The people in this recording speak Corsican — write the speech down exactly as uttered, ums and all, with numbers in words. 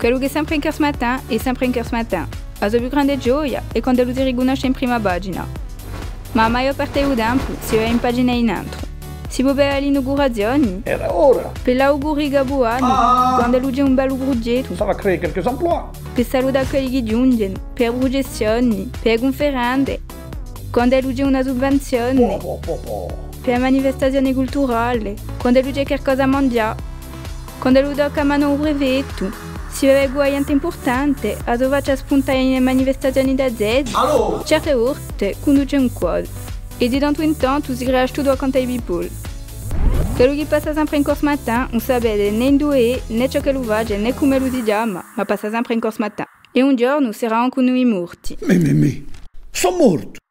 Quellu chì hè sempre in Corse-Matin, hè sempre in Corse-Matin. A so più grande gioia hè quand'ellu si ricunnosce in prima pagina. Ma a maiò parte di u tempu si vede in pagina di un antru. Si pò per l'inaugurazione. Era ora! Per l'auguri di Capu Annu, ah, quand'ellu ci hè un bellu prughjettu. Ça va créer quelques emplois. Per salutà quelli chì ghjunghjenu, per e prucessioni, per e cunferenze. Quand'ellu ci hè una suvvenzione. Po, po, po, po. Per e manifestazioni culturali. Quand'ellu ci hè qualcosa à manghjà. Quand'ellu tocca a manu à u prefettu, si vede chì hè ghjente impurtante, a so faccia spunta in e manifestazioni da zeddu. Allora! Certe volte, quandu ci hè un quadru. È di tantu in tantu si crea tuttu à contu à i people. Quellu chì passa sempre in Corse-Matin, ùn sapete nè induve hè, nè ciò ch'ellu face, nè cum'ellu si chjama, ma passa sempre in Corse-Matin. È un ghjornu serà ancu noi morti. Mè, mè, mè. Sò mortu!